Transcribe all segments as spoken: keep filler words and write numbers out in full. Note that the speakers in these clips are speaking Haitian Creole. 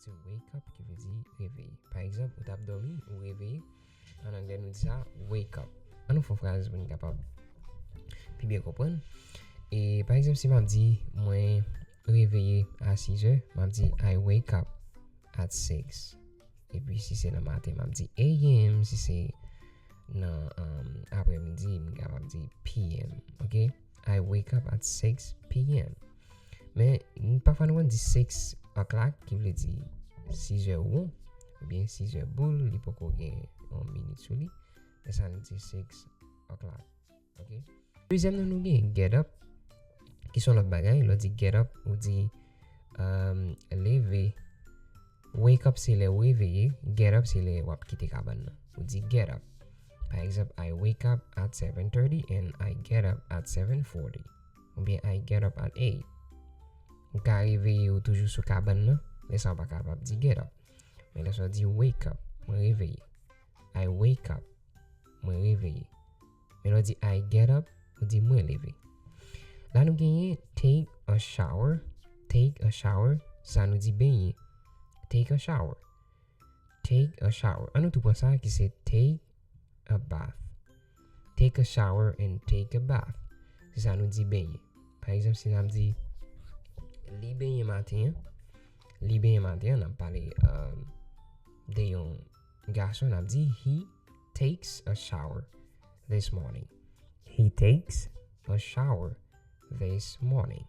To wake up, ki vle di reveye. Pa egzanp, ou t ap dòmi, ou reveye. An anglè, nou di sa, wake up. An nou fè yon fraz pou n kapab pi byen konprann. E, pa egzanp, si m ap di, mwen reveye a sis è, m ap di, I wake up at six. Epi, si se nan maten, m ap di A M. Si se nan, um, aprèmidi, m kapab di P M. Ok? I wake up at six P M. Men, n- pafwa nou konn di six o'clock, ki vle di sis è won, oubyen sis è boul, li poko gen yon minit sou li. Men sa nou di six o'clock. Ok? Dezyèm nan nou gen get up, ki se yon lòt bagay. Lè w di get up, ou di, um, leve. Wake up se lè w reveye, get up se lè w ap kite kabann nan. Ou di get up. Pa egzanp, I wake up at seven thirty and I get up at seven forty. Oubyen I get up at eight. Ou ka reveye ou toujou sou kabann nan, lè sa w pa kapab di get up. Men lè sa w di wake up, mwen reveye. I wake up, mwen reveye. Men lè w di I get up, ou di mwen leve. La nou genyen take a shower. Take a shower, sa nou di benyen. Take a shower. Take a shower. An nou tou pran sa ki se take a bath. Take a shower and take a bath. Se sa nou di benyen. Pa egzanp, si n ap di li benyen maten an, li benyen maten an, n ap pale, um, de yon gason, n ap di he takes a shower this morning. He takes a shower this morning.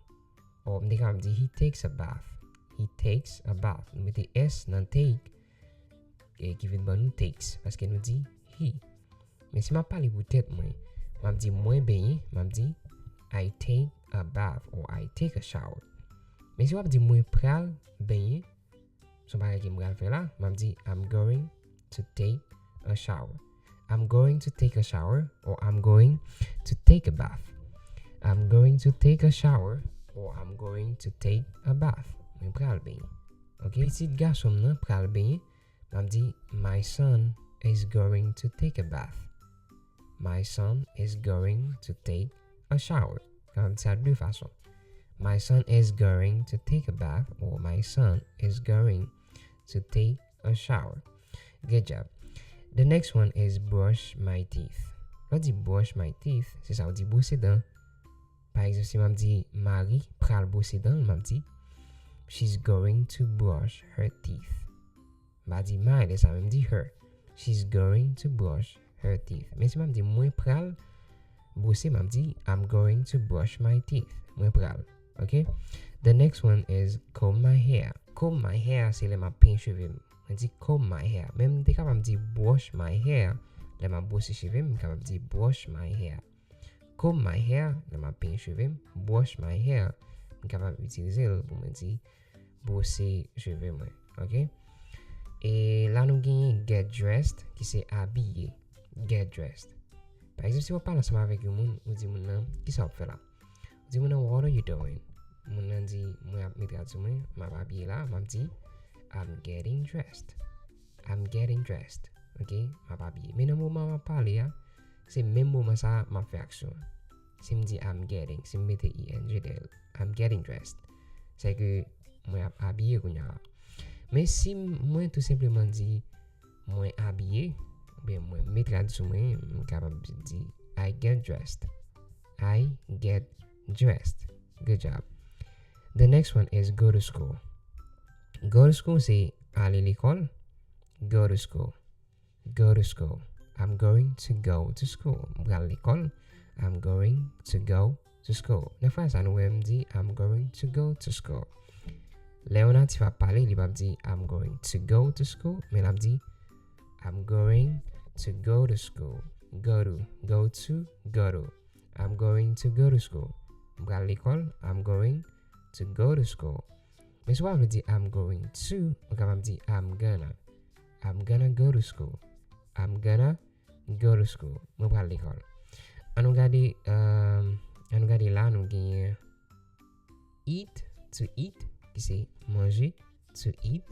Or, m te kapab di he takes a bath. He takes a bath. Nou mete S nan take, e ki vin ban nou takes, paske nou di he. Men si m ap pale pou tèt mwen, m ap di mwen benyen, m ap di I take a bath or I take a shower. Men si w ap di mwen pral benyen, se yon bagay ke m pral fè la, m ap di I'm going to take a shower. I'm going to take a shower or I'm going to take a bath. I'm going to take a shower or I'm going to take a bath. Mwen pral benyen. Ok? Pitit gason m nan pral benyen. M ap di, my son is going to take a bath. My son is going to take a shower. Kapab di sa de fason. My son is going to take a bath or my son is going to take a shower. Good job. The next one is brush my teeth. Lè w di brush my teeth, se sa w di bwose dan. Pa egzanp, si m ap di Marie pral bwose dan l, m ap di, she's going to brush her teeth. M pa di my lè sa, men m di her. She's going to brush her teeth. Men si m ap di mwen pral bwose, m ap di I'm going to brush my teeth. Mwen pral. Ok? The next one is comb my hair. Comb my hair se lè m ap penyen cheve m. Mwen di comb my hair. Men m te kapab di brush my hair lè m ap bwose cheve m, m kapab di brush my hair. Comb my hair lè m ap penyen cheve m, brush my hair, m kapab itilize l pou mwen di bwose cheve mwen. Ok? E la nou genyen get dressed, ki se abiye. Get dressed. Pa egzanp, si w ap pale ansanm avèk yon moun, ou di moun nan, kisa w ap fè la? Ou di moun nan, what are you doing? Moun nan di, mwen ap, met rad sou mwen, m ap abiye la, m ap di, I'm getting dressed. I'm getting dressed. Ok? M ap abiye. Men nan moman m ap pale a, se menm moman sa a m ap fè aksyon an. Si m di I'm getting, si m mete I N G dèyè l, I'm getting dressed. Se ke mwen ap abiye kounye a la. Men si m- mwen tou senpleman di mwen abiye, oubyen mwen met rad sou mwen, m kapab di I get dressed. I get dressed. Good job. The next one is go to school. Go to school se ale lekòl. Go to school. Go to school. I'm going to go to school. M pral lekòl. I'm going to go to school. Nan fraz sa, nou wè m di, I'm going to go to school. Lè yon natif ap pale, li p ap di, I'm going to go to school, men l ap di, I'm going to go to school. Go to, go to, go to. I'm going to go to school. M pral lekòl. I'm going to go to school. Men si w pa vle di I'm going to, ou kapab di I'm gonna. I'm gonna go to school. I'm gonna go to school. Mwen pral lekòl. An nou gade, um, an nou gade la, nou genyen eat, to eat, ki se manje, to eat,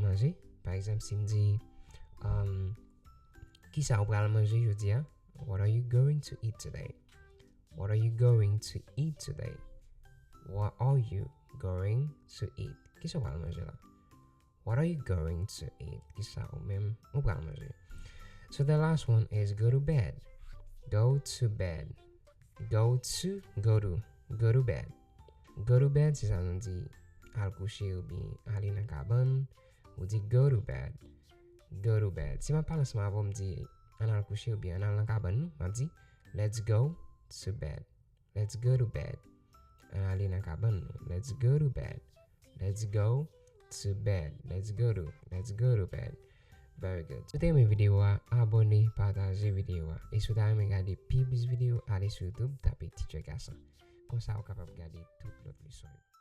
manje. Pa egzanp, si m di, um, kisa w pral manje jodi a? What are you going to eat today? What are you going to eat today? What are you going to eat? Kisa w pral manje la? What are you going to eat? Kisa ou menm ou pral manje? So the last one is go to bed. Go to bed. Go to, go to, go to bed. Go to bed, se sa nou di al kouche oubyen ale nan kabann. Ou di go to bed. Go to bed. Si m ap pale ansanm avè w, m di ann al kouche oubyen ann al nan kabann nou, m ap di let's go to bed. Let's go to bed. Ann ale nan kabann nou. Let's go to bed. Let's go to bed. Let's go to, let's go to bed. Very good. Si w te renmen videyo a, abòne, pataje videyo a. E si w ta renmen gade pi plis videyo, ale sou YouTube, tape Teacher Gason. Konsa ou kapab gade tout lòt leson yo.